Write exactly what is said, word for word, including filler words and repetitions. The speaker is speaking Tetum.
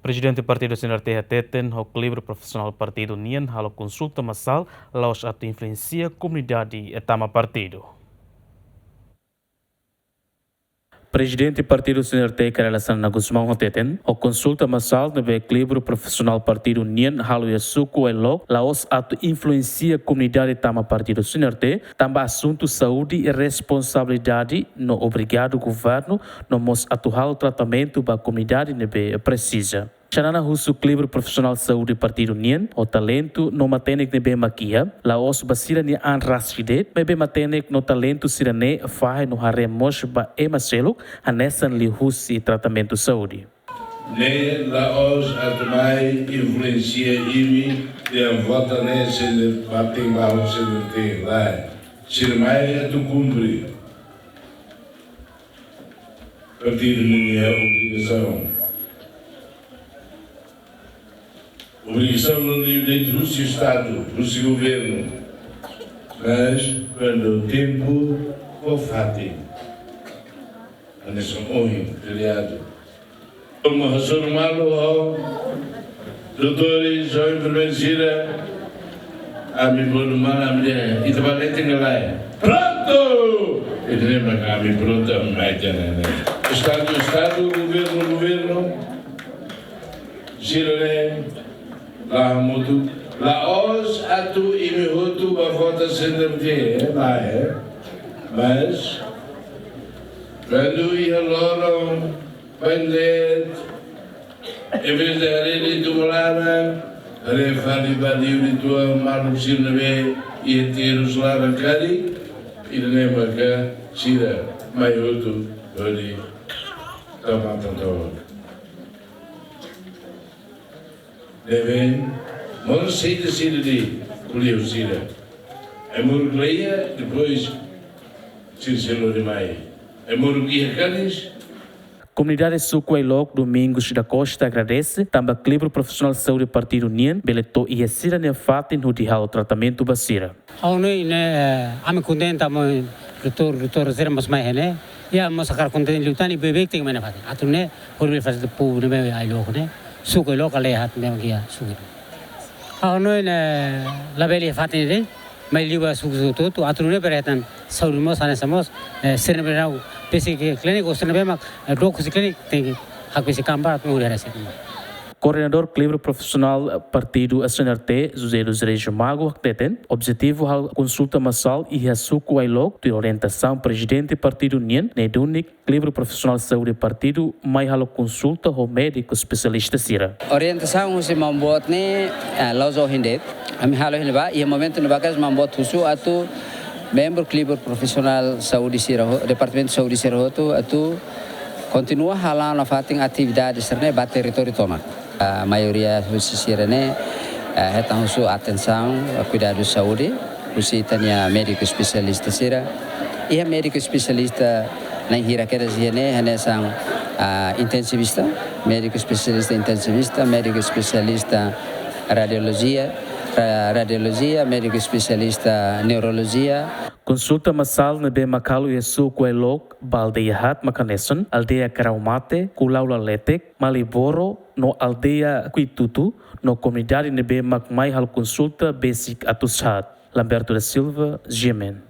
Prezidente Partidu C N R T hateten, ho klibru profisionál partidu nian halo konsulta masál, la'ós atu influensia komunidade tama partidu. Prezidente Partidu C N R T Kay Rala Xanana Gusmão hateten, ho konsulta masál ne'ebé klibru profisionál partidu nian halo iha suku Ailok, la'ós atu influensia komunidade tama partidu C N R T, tanba asuntu saúde i responsabilidade no obrigadu governu, no mós atu halo tratamentu ba komunidade ne'ebé presiza. Xanana husu klibru profisionál saúde partidu nian, ho talentu no matenek ne'ebé mak iha, la'ós ba sira-nia an rasik de'it, maibé matenek no talentu sira-ne'e fahe no haree mós ba ema seluk, hanesan liuhusi tratamentu saúde. Ne'e la'ós atu mai influensia imi, dehan vota ne'e sende patin bahu sende te, lae. Sira mai atu kumpre partidu ninia obrigasaun. Obrigasaun no livre husi Estadu, husi governu. Mas, kuandu tempu fó fatin, hanesan ohin, feriadu. Komu hasoru malu ho doutores, ho enfermeiru sira, ami bolu mana, ami dehan, ita bá leten ka lae? Prontu! Ita dehan maka ami prontu, ami mai tiha ona ne'e. Estadu, Estadu, governu, governu. Sira-ne'e la hamutuk, la'ós atu imi hotu bá vota C N R T, eh, lae, eh. Mas, kuandu iha loron, bá de'it, em vez de haree liu ita-nia laran, haree fali ba liu ita-nia maluk sira ne'ebé iha terus laran karik, ida-ne'e maka sira mai hotu hodi tau matan to'o. Ne'ebé, mós sei deside de ko'alia ho sira. Ai-moruk la iha, depois sira sei lori mai. Ai-moruk iha kanis. Komunidade suku Ailok, Domingos da Costa, agradese tanba klibru profisionál saúde partidu nian bele to'o iha sira-nia fatin hodi halo tratamentu ba sira. Ha'u hanoin ne'e, eh, ami kontente mo doutór, doutór sira mós mai iha ne'e. Iha mós hakarak kontente liután, beibeik tenke mai iha fatin. Atu nune'e, hodi bele fasilita povu ne'ebé Ailok ne'e. Suku Ailok ka lae, haat ne'e kia suku. Ha'u hanoin ne'e, labele iha fatin de'it, mai liu ba suku hotu-hotu, atu nune'e bele hetan saúde mós, hanesan mós, eh, sira ne'ebé la'o besik klíniku, sira ne'ebé mak, eh, dook husi klíniku, tenke hakbesik kampa, atu nune'e haree sira. Koordenadór klibru profisionál partidu C N R T, José dos Reis Mago, hateten, objetivu halo konsulta masál iha suku Ailok, tuir orientasaun prezidente partidu nian, ne'e duni klibru profisionál saúde partidu mai halo konsulta ho médiku espesialista sira. Orientasaun husi maun boot ne'e, eh, la'ós ohin de'it. Ami halo iha ne'ebá, iha momentu ne'ebá kedas maun boot husu atu membru klibru profisionál saúde sira ho-, departamentu saúde sira hotu atu kontinua hala'o nafatin atividade sira-ne'e ba territóriu tomak. Ah, maioria husi sira-ne'e, ah, hetan husu atensaun, ah, kuidadu saúde, husi ita-nia médiku espesialista sira. Iha médiku espesialista na'in hira kedas iha ne'e, hanesan, ah, intensivista, médiku espesialista intensivista, médiku espesialista radiolojia, ra-, radiolojia, médiku espesialista neurolojia. Konsulta masál ne'ebé mak halo iha suku Ailok, ba aldeia haat mak hanesan, aldeia Karaumate, Kulau Laletek, Maliboro, no aldeia Kuitutu, no komunidade ne'ebé mak mai halo konsulta besik atus haat. Lamberto da Silva, G M N.